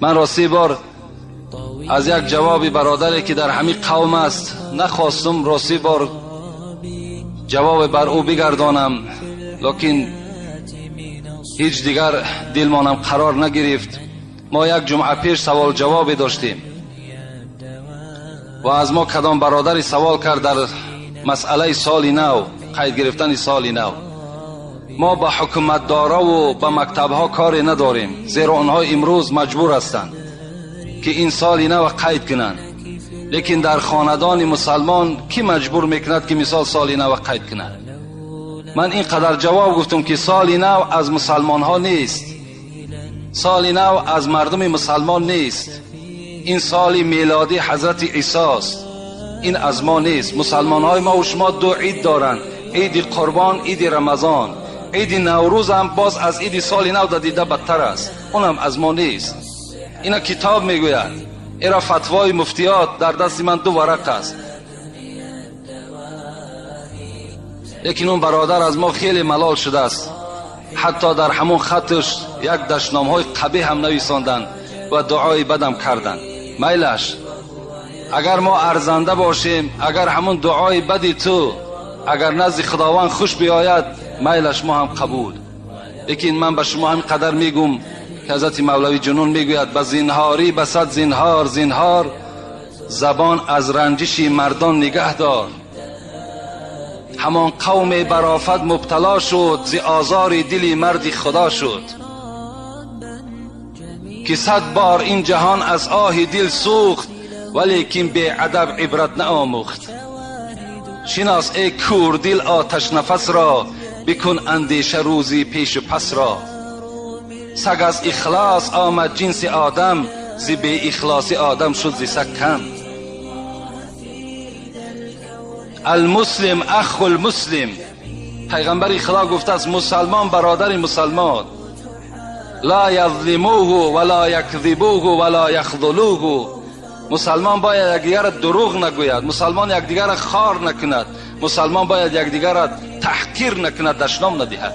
Ман рости бор аз як ҷавоби бародаре ки дар ҳамин қавм аст нахостум рости бор ҷавоб бар ӯ бигардонам, лекин ҳеҷ дигар дилмонам қарор нагирифт. Мо як ҷумъа пеш савол ҷавобе доштем ва аз мо кадом бародаре савол кард дар масъалаи соли нав, қайд гирифтани соли нав. Мо ба ҳукуматдораву ба мактабҳо коре надорем, зеро онҳо имрӯз маҷбур ҳастанд ки ин соли нав қайд кунанд. Лекин дар хонадони мусалмон кӣ маҷбур мекунад ки мисол соли нав қайд кунад? Ман ин қадар ҷавоб гуфтам ки соли нав аз мусалмонҳо нест, соли нав аз мардуми мусалмон нест. Ин соли мелодӣ ҳазрати Исост, ин аз мо нест. Мусалмонҳои мо ва шумо ду ид доранд: иди Қурбон, иди Рамазон. Иди Наврӯз ҳам боз аз иди соли нав дида бадтар аст, онам аз мо нест. Ина китоб мегӯяд, ира фатвои муфтиёт дар дасти ман ду варақ аст. Лекин он бародар аз мо хеле малол шудааст, ҳатто дар ҳамон хатш як дашномҳои қабеҳ ҳам нависонданд ва дуои бадам карданд. Майлаш, агар мо арзанда бошем, агар ҳамон дуои бади ту агар назди Худованд хуш биёяд, майлаш мо ҳам қабул. Лекин ман ба шумо ҳамин қадар мегӯм ки ҳазрати Мавлавӣ Ҷунун мегӯяд: ба зинҳорӣ ба сад зинҳор зинҳор, забон аз ранҷиши мардон нигаҳ дор. Ҳамон қавме бар офат мубтало шуд, зи озори дили марди Худо шуд, ки сад бор ин ҷаҳон аз оҳи дил сӯхт, валекин беадаб ибрат наомӯхт. Шинос эй кӯрдил оташнафас ро, бикун андеша рӯзи пешу пас ро. Саг аз ихлос омад ҷинси одам, зи беихлосӣ одам шуд зи саг кам. Алмуслим аху лмуслим, пайғамбари Худо гуфтааст мусалмон бародари мусалмон. Ла язлимуҳу ва ла якзибуҳу ва ла яхзулуҳу. Мусалмон бояд якдигарро дурӯғ нагӯяд, мусалмон якдигарро хор накунад, мусалмон бояд якдигарро таҳқир накунад, дашном надиҳад.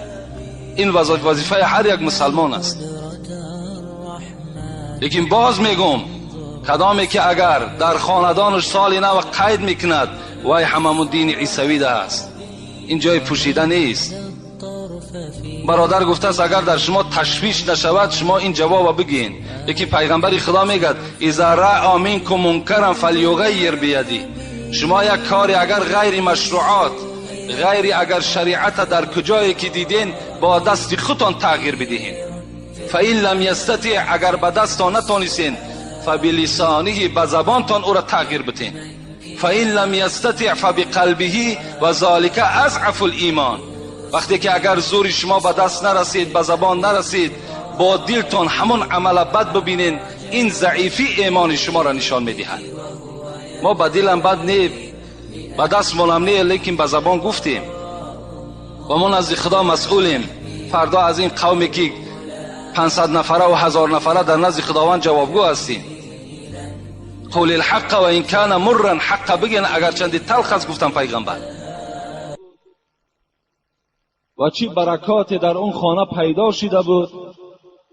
Ин вазифаи ҳар як мусалмон аст. Лекин боз мегӯм, кадоме ки агар дар хонадонаш соли нав қайд мекунад, вай ҳамамун дини исавида аст. Ин ҷои пӯшида нест. Бародар гуфтааст агар дар шумо ташвиш нашавад, шумо ин ҷавобро бигӯед. Лекин пайғамбари Худо мегӯяд: иза раъа минкум мункаран фалюғаййир биядиҳ. Шумо як коре агар ғайри машруъот, ғайри агар шариата дар куҷое ки диден, бо дасти худтон тағйир бидиҳед. Фаин лам ястатиъ, агар ба дастон натонистен, фабилисониҳи, ба забонтон ӯро тағйир битен. Фаин лам ястатиъ фабиқалбиҳи ва золика азъафу лимон. Вақте ки агар зури шумо ба даст нарасид, ба забон нарасид, бо дилтон ҳамон амала бад бибинен, ин заифи имони шуморо нишон медиҳад. Мо ба дилам бад не, ба дастмонам не, лекин ба забон гуфтем ва мо назди Худо масъулем. Фардо аз ин қавме ки 500 нафара ва 1000 нафара дар назди Худованд ҷавобгӯ ҳастем. Қул алҳаққа ва ин кана мурран, ҳаққа бигӯен агарчанди талх аст, гуфтан пайғамбар. Ва чӣ баракоте дар он хона пайдо шида буд,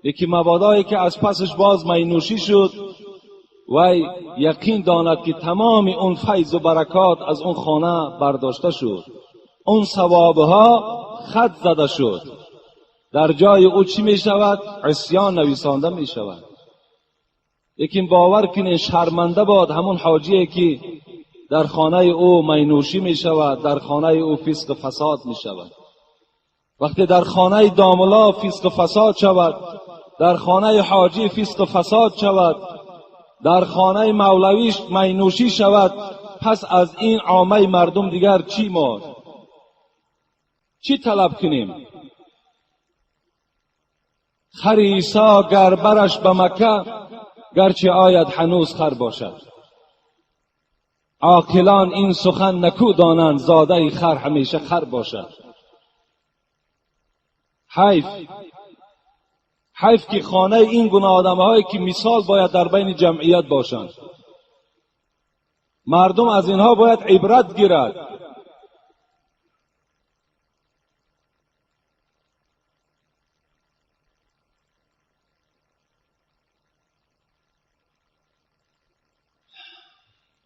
лекин мабодое ки аз пасаш боз майнӯшӣ шуд, вай яқин донад ки тамоми он файзу баракот аз он хона бардошта шуд, он савобҳо хат зада шуд. Дар ҷои ӯ чӣ мешавад? Исён нависонда мешавад. Лекин бовар кунед, шарманда бод ҳамон ҳоҷие ки дар хонаи ӯ майнӯшӣ мешавад, дар хонаи ӯ фисқу фасод мешавад. Вақте дар хонаи домулло фисқу фасод шавад, дар хонаи ҳоҷӣ фисқу фасод шавад, дар хонаи мавлавӣ майнӯшӣ шавад, пас аз ин оммаи мардум дигар чӣ монд? Чӣ талаб кунем? Хари Исо гар бараш ба Макка, гарчи ояд ҳанӯз хар бошад. Оқилон ин сухан накӯ донанд, зодаи хар ҳамеша хар бошад. Ҳайф, ҳайф ки хонаи ин гуна одамҳое ки мисол бояд дар байни ҷамъият бошанд, мардум аз инҳо бояд ибрат гирад.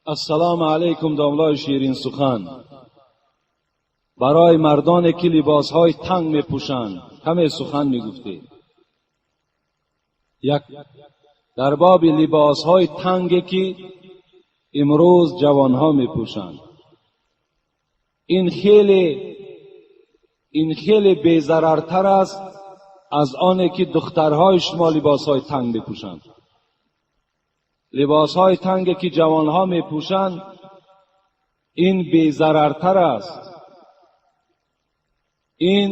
Ассалому алайкум, домлаи ширин сухан. Барои мардоне ки либосҳои танг мепӯшанд каме сухан мегуфтед. Як дар боби либосҳои танге ки имрӯз ҷавонҳо мепӯшанд. Ин хеле безарартар аст аз оне ки духтарҳои шумо либосҳои танг мепӯшанд. Либосҳои танге ки ҷавонҳо мепӯшанд ин безарартар аст, ин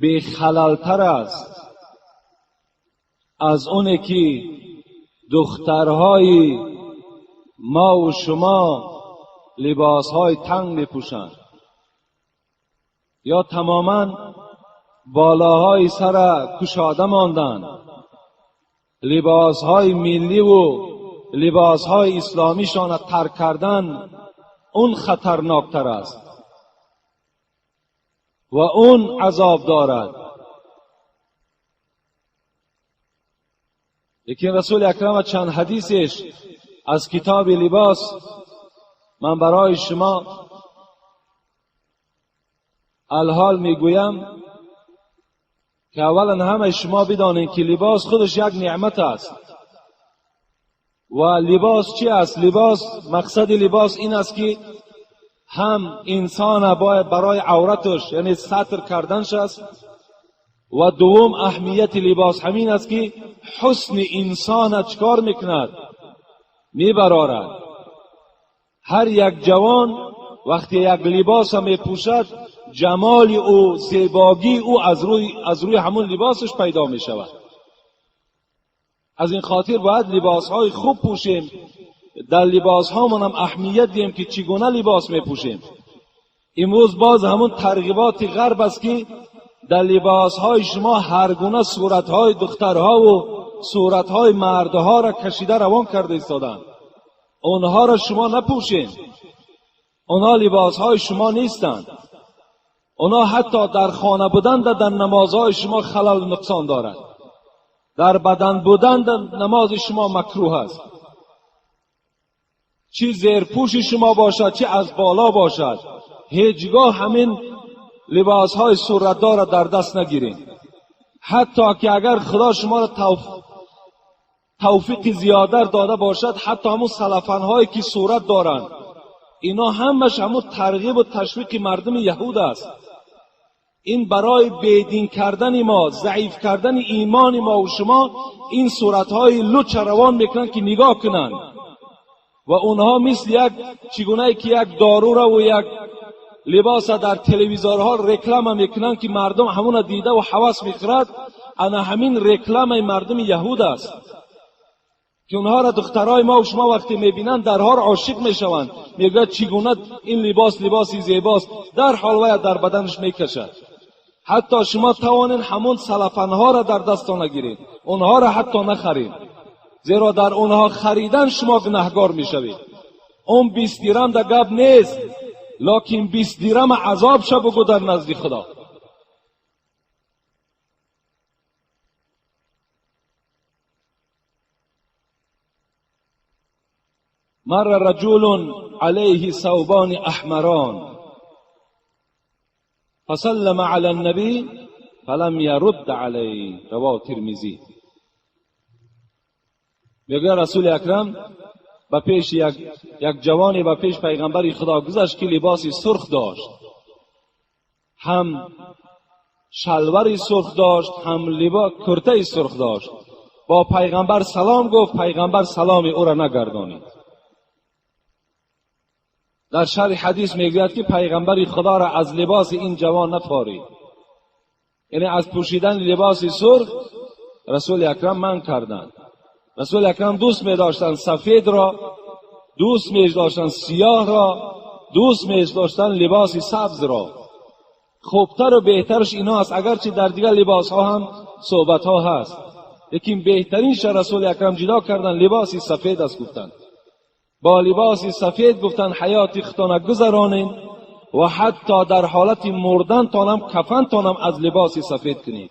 бехалалтар аст аз оне ки духтарҳои ма ва шумо либосҳои танг мепӯшанд ё тамоман болоҳои сара кушода монданд. Либосҳои миллӣ ва либосҳои исломишонро тарк кардан он хатарноктар аст ва он азоб дорад. Лекин расули акрам чанд ҳадисеш аз китоби либос ман барои шумо алҳол мегӯям ки аввалан ҳамаи шумо бидонед ки либос худаш як неъмат аст. Ва либос чи аст? Либос, мақсади либос ин аст ки ҳам инсона бояд барои авраташ, яъне сатр карданш аст, ва дуввум аҳамияти либос ҳамин аст ки ҳусни инсона чикор мекунад? Мебарорад. Ҳар як ҷавон вақте як либоса мепӯшад, ҷамоли ӯ, зебогии ӯ аз рӯи ҳамон либосаш пайдо мешавад. Аз ин хотир бояд либосҳои хуб пӯшем, дар либосҳомон ҳам аҳамият диҳем ки чӣ гуна либос мепӯшем. Имрӯз боз ҳамон тарғиботи ғарб аст ки дар либосҳои шумо ҳар гуна суратҳои духтарҳову суратҳои мардҳоро кашида равон карда истоданд. Онҳоро шумо напӯшед, онҳо либосҳои шумо нестанд. Онҳо ҳатто дар хона будан дар намозҳои шумо халал нуқсон дорад, дар бадан будан дар намози шумо макрӯҳ аст. Чӣ зерпӯши шумо бошад, чӣ аз боло бошад, ҳеҷгоҳ ҳамин либосҳои суратдорро дар даст нагиред. Ҳатто ки агар худо шуморо тавфиқи зиёдтар дода бошад, ҳатто ҳамун салафанҳое ки сурат доранд, ино ҳамаш ҳамун тарғибу ташвиқи мардуми яҳуд аст. Ин барои бедин кардани мо, заиф кардани имони мо ва шумо ин суратҳои луча равон мекунанд ки нигоҳ кунанд. Ва онҳо мисли як чигунае ки як дорура ва як либоса дар телевизорҳо реклама мекунанд ки мардум ҳамона дида ва ҳавас мехӯрад, ана ҳамин рекламаи мардуми яҳуд аст ки онҳоро духтарҳои мо ва шумо вақте мебинанд дарҳол ошиқ мешаванд, мегӯяд чӣ гуна ин либос либоси зебост, дарҳол вая дар баданаш мекашад. Ҳатто шумо тавонед ҳамон салафанҳоро дар дастон нагиред, онҳоро ҳатто нахаред, зеро дар онҳо харидан шумо гунаҳгор мешавед. Он 20 дирам да гап нест, локин 20 дирам азоб ша бугӯ дар назди худо. مر رجل عليه ثوبان احمران فسلم على النبي فلم يرد عليه. رواه ترمذی. میگه رسول اکرم به پیش یک جوانی به پیش پیغمبر خدا گذشت که لباسی سرخ داشت، هم شلواری سرخ داشت، هم لباس کرته سرخ داشت. با پیغمبر سلام گفت، پیغمبر سلام او را نگردانید. در شرح حدیث میگوید که پیغمبر خدا را از لباس این جوان نفارید، یعنی از پوشیدن لباس سرخ رسول اکرم منع کردند. رسول اکرم دوست می داشتند سفید را، دوست می داشتند سیاه را، دوست می داشتند لباس سبز را. خوبتر و بهترش اینا است، اگرچه در دیگر لباس ها هم صحبت ها هست، لیکن بهترینش رسول اکرم جدا کردن لباس سفید است. گفتند با لباس سفید گفتن حیات خودتان گذرانید و حتی در حالت مردن تانم کفن تانم از لباس سفید کنید.